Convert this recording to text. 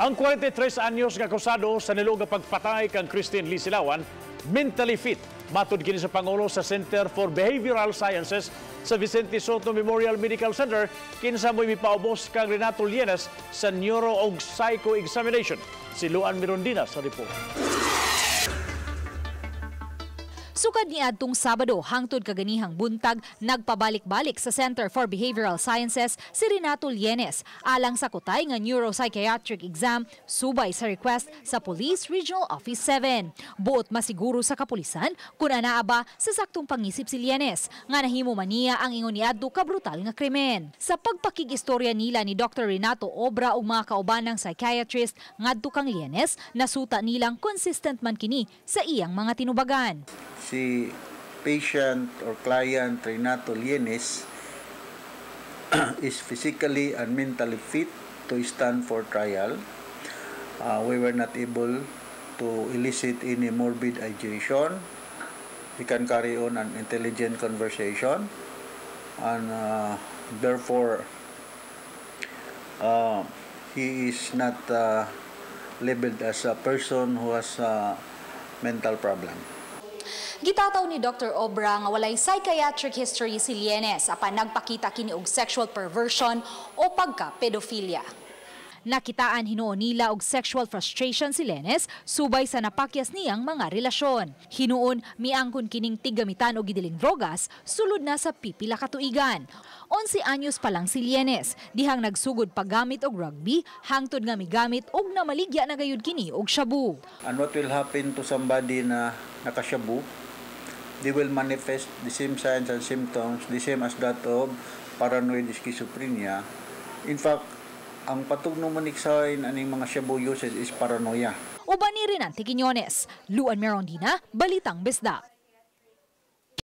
Ang 43 anyos nga akusado sa niluog nga pagpatay kang Christine Lee Silawan, mentally fit. Matod kini sa Pangulo sa Center for Behavioral Sciences sa Vicente Sotto Memorial Medical Center, kinsa mo'y mipaubos kang Renato Lienes sa neuro og psycho examination. Si Luan Mirondina sa report. Sukad ni adtong Sabado hangtod kaganihang buntag, nagpabalik-balik sa Center for Behavioral Sciences si Renato Lienes alang sa kutay nga neuropsychiatric exam subay sa request sa Police Regional Office 7. Buot masiguro sa kapulisan kung anaa ba sa saktong pangisip si Lienes nga nahimo man niya ang ingon niadto ka brutal nga krimen. Sa pagpakig-istorya nila ni Dr. Renato Obra ug mga kaubanang psychiatrist ngadto kang Lienes, nasuta nilang consistent man kini sa iyang mga tinubagan. Si patient or client Renato Lienes is physically and mentally fit to stand for trial. We were not able to elicit any morbid ideation. He can carry on an intelligent conversation and therefore he is not labeled as a person who has a mental problem. Gitataw ni Dr. Obra nga walay psychiatric history si Lienes apan nagpakita kini og sexual perversion o pagka-pedophilia. Nakitaan hinuon nila og sexual frustration si Lienes subay sa napakyas niyang mga relasyon. Hinuon miangkon kining tiggamitan og gidiling drogas sulod na sa pipila ka tuigan. 11 anyos pa lang si Lienes, dihang nagsugod paggamit og rugby hangtod nga migamit og namaligya na gayud kini og shabu. And what will happen to somebody na nakashabu? They will manifest the same signs and symptoms, the same as that of paranoid schizophrenia. In fact, ang pathognomonic sign aning mga shabu usage is paranoia. Uban ni Renante Quiñones, Luan Merondina, Balitang Bisdak.